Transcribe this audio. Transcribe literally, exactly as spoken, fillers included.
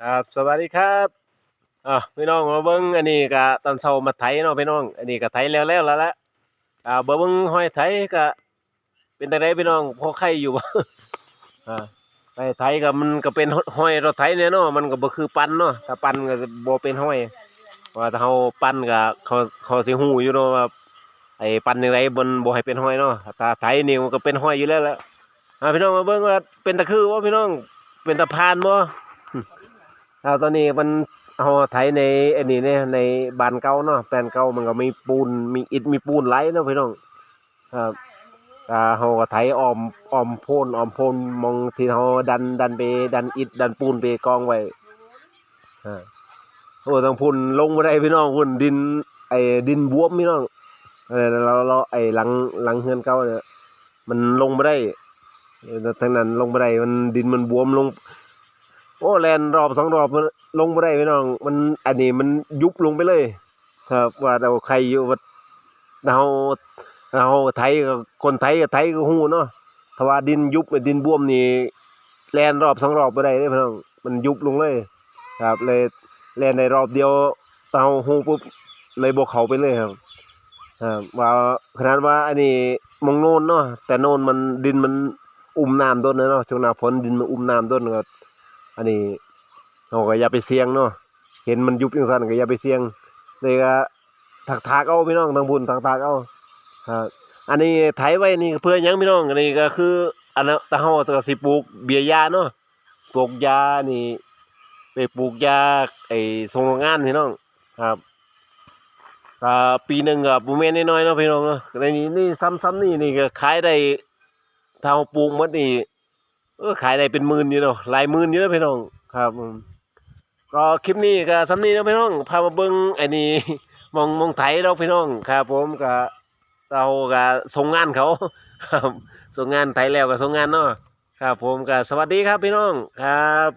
ครับ สวัสดีครับ อ่ะ พี่น้องมาเบิ่ง อันนี้ก็ตอนเช้ามาไถเนาะพี่น้อง อันนี้ก็ไถแล้วแล้วแล้วละ อ่า เบิ่งห้อยไถก็เป็นจั่งใดพี่น้อง พอไคอยู่บ่ อ่า ไปไถก็มันก็เป็นห้อยรถไถเนี่ยเนาะ มันก็บ่คือปั่นเนาะ ถ้าปั่นก็บ่เป็นห้อย ว่าถ้าเฮาปั่นก็เขา เขาสิฮู้อยู่เนาะว่า ไอ้ปั่นจั่งใดมันบ่ให้เป็นห้อยเนาะ ถ้าไถนี่มันก็เป็นห้อยอยู่แล้วแหละ อ่า พี่น้องมาเบิ่งว่าเป็นตาคือบ่พี่น้อง เป็นตาผ่านบ่ เอาตอนนี้มัน เฮาไถในอันนี้เนี่ย ในบ้านเก่าเนาะ แปลนเก่ามันก็มีปูน มีอิฐ มีปูนหลายเนาะพี่น้อง ครับ อ่า เฮาก็ไถอ้อม อ้อมโพน อ้อมโพน หม่องที่เฮาดัน ดันไป ดันอิฐ ดันปูนไปกองไว้ อ่า โอ้ ทางพุ้นลงบ่ได้พี่น้อง พุ้นดิน ไอ้ดินบวมพี่น้อง เออ เรา เรา ไอ้หลัง หลังเฮือนเก่าเนี่ย มันลงบ่ได้ เออ ทางนั้นลงบ่ได้ มันดินมันบวมลง โอ้ แล่นรอบสองรอบมันลงบ่ได้พี่น้อง มัน อันนี้มันยุบลงไปเลย ครับ ว่าเราไคอยู่ ว่าเฮา เฮาไถก็ คนไถก็ไถก็ฮู้เนาะ ถ้าว่าดินยุบ ดินบวมนี่ แล่นรอบสองรอบบ่ได้เด้พี่น้อง มันยุบลงเลย ครับ เลยแล่นได้รอบเดียว เฮาฮู้ปุ๊บ เลยบ่เข้าไปเลยครับ ครับ ว่าขนาดว่าอันนี้หม่องโนนเนาะ แต่โนนมัน ดินมันอุ้มน้ำโดนนะเนาะ ช่วงหน้าฝนดินมันอุ้มน้ำโดนก็ อันนี้เฮาก็อย่าไปเสี่ยงเนาะ เห็นมันยุบจั่งซั้นก็อย่าไปเสี่ยง เลยก็ถากๆเอาพี่น้อง ทางพุ้นถากๆเอา ครับ อันนี้ไถไว้นี่เพื่อหยังพี่น้อง อันนี้ก็คือ อันนั้น แต่เฮาก็สิปลูกเบี้ยหญ้าเนาะ ปลูกหญ้านี่ ไปปลูกหญ้า ไอ้ส่งโรงงานพี่น้อง ครับ ก็ปีหนึ่งก็บ่แม่นน้อยๆเนาะพี่น้องเนาะ ในนี้ นี่ ซ้ำ ซ้ำนี่ นี่ก็ขายได้ ถ้าเฮาปลูกหมดนี่ เออ ขายได้เป็นหมื่นอยู่เนาะ หลายหมื่นอยู่นะพี่น้อง ครับ อืม ก็คลิปนี้ก็ส่ำนี้เนาะพี่น้อง พามาเบิ่งไอ้นี่ หม่อง หม่องไถเนาะพี่น้อง ครับผม ก็ เฮาก็ส่งงานเขา ครับ ส่งงาน ไถแล้วก็ส่งงานเนาะ ครับผม ก็สวัสดีครับพี่น้อง ครับ